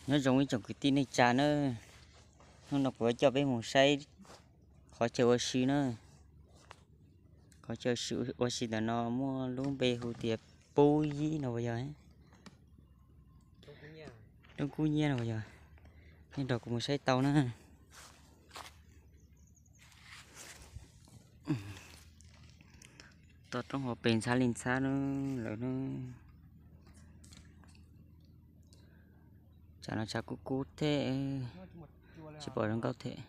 Nyob zoo ib tsoom kwv tij neej tsa na, hnub no kuv yuav coj peb mus saib qhov chaw ua si na. Qhov chaw ua si ntawm no muaj lub npe hu tias Pub Yib no puas yog? Roob Kub Nyiab no puas yog? Nej nrog kuv mus saib tau na. Toj roob hauv pes ntxhab li ntxhab na lawm na. Tshav no tshav kub kub thiab, tsis pom zoo nkauj thiab.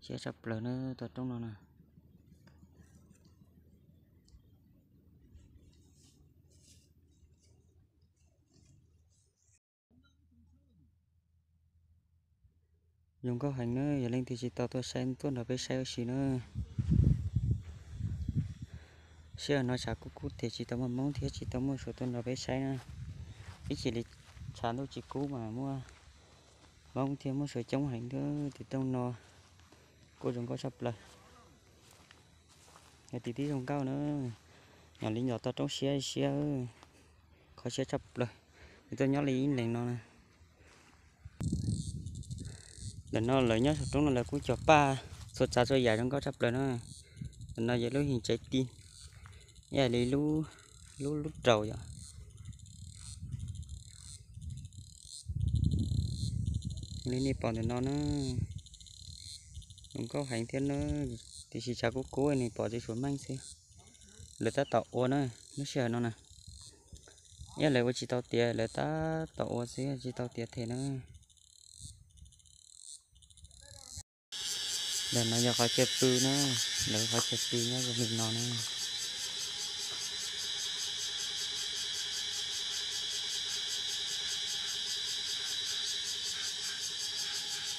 Siab tshaj plaws na toj roob no na. Zoo nkauj heev na, yog leej twg tsis tau tuaj saib tuaj nrog peb saib ua si na. Sij hawm no tshav kub kub tias tsis tau muaj Hmoob thiab tsis tau muaj suav tuaj nrog peb saib na. Ib chim li tshav ntuj tsis kub mas muaj Hmoob thiab muaj suav coob heev thiab. Tim rooj no kuj zoo nkauj tshaj plaws. Yog tim tib zoo nkauj na, nyob li nyob toj roob siab siab, qhov siab tshaj plaws. Nws tuaj nyob li ib leeg no na. Ntawm no lawv nyob saum roob no lawv kuj cog paj txhua tsav txhua yam zoo nkauj tshaj plaws na. Ntawm no yog lub his tsev ti, ib yam li lub lub lub raus yom. Li nej pom ntawm no na, zoo nkauj heev thiab na, tiam sis tshav kub kub nws pom txiv suav meej xwb. Lawv tab tom ua na, lub sij hawm no na, ib yam lawv ua tsis tau tiav, lawv tab tom ua xwb tsis tau tiav them na. Ntawm no yog qhov chaw pw na, lawv qhov chaw pw nyob zoo li no na.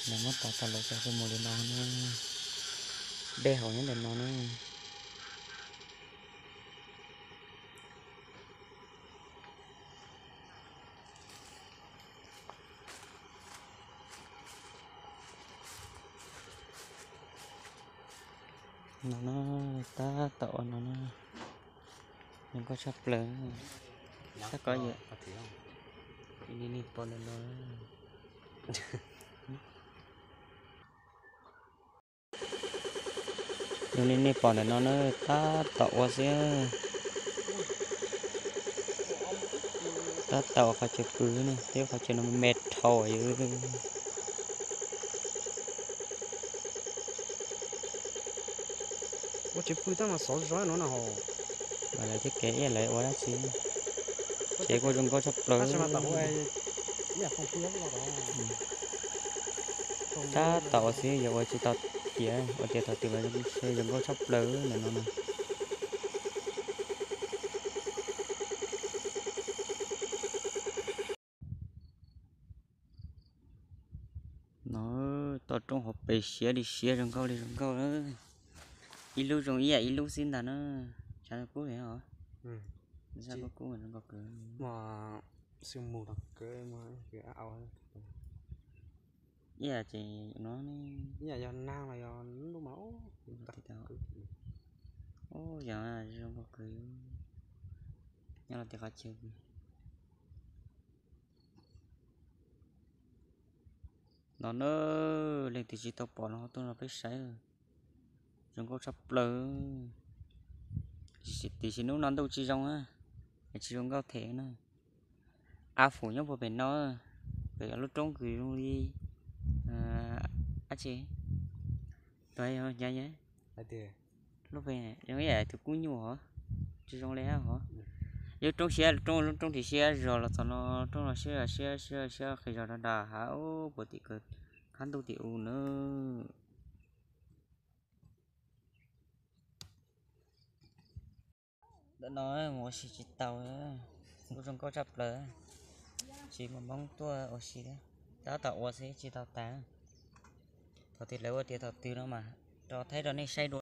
Lawv muab tov tau lawv cov pw mus li no na, dej haus nyob ntawm no na. No na, tab tom ua no na, zoo nkauj tshaj plaws. Tab kov yawm, nej pom ntawm no. Zoo li nej pom ntawm no na, tab tom ua xwb. Tab tom ua qhov chaw pw ne, twb qhov chaw no me dhau yom. Ua tsev pw tab mas xov zoo no na hos. Mas lawv thiaj kev ib lawv ua dab tsi, tsev kuj zoo nkauj tshaj plaws. Tab tom ua xwb, yog ua tsis tau tiav, ua tiav thaum twg los zoo nkauj tshaj plaws ntawm no na. No, toj roob hauv pes siab li siab zoo nkauj li zoo nkauj. Ib lub zoo ib yam ib lub xwb ntag na. Tshav kub os. Tshav kub kub zoo nkauj kawg. Ib yam ces no, ib yam yog nag los yog lub mas, yog zoo nkauj kawg. Nyob los tias qhov chaw no na, leej twg tsis tau pom no tuaj nrog peb saib, zoo nkauj tshaj plaws. Tiam sis hnub no ntuj tsis zoo na, es tsis zoo nkauj them na. Av fum nyob puag pem no, pem lub roob kws zoo li dab tsi, tus hnyav hnyav, lub pem zoo ib yam tus kub nyuj hov, tsis zoo li hov. Lub roob siab, lub roob, lub roob tim siab zog los txog no, roob no siab siab siab siab qis zog rau nram hav puag tim kawg, qab ntuj tim u na. Ntawm no mus ua si tsis tau, kuj zoo nkauj tshaj plaws, tsis muaj Hmoob tuaj ua si thiab, tab tom ua xwb tsis tau tas. Thaum twg lawv ua tiav thaum twg no mas rov thaij rau nej saib dua.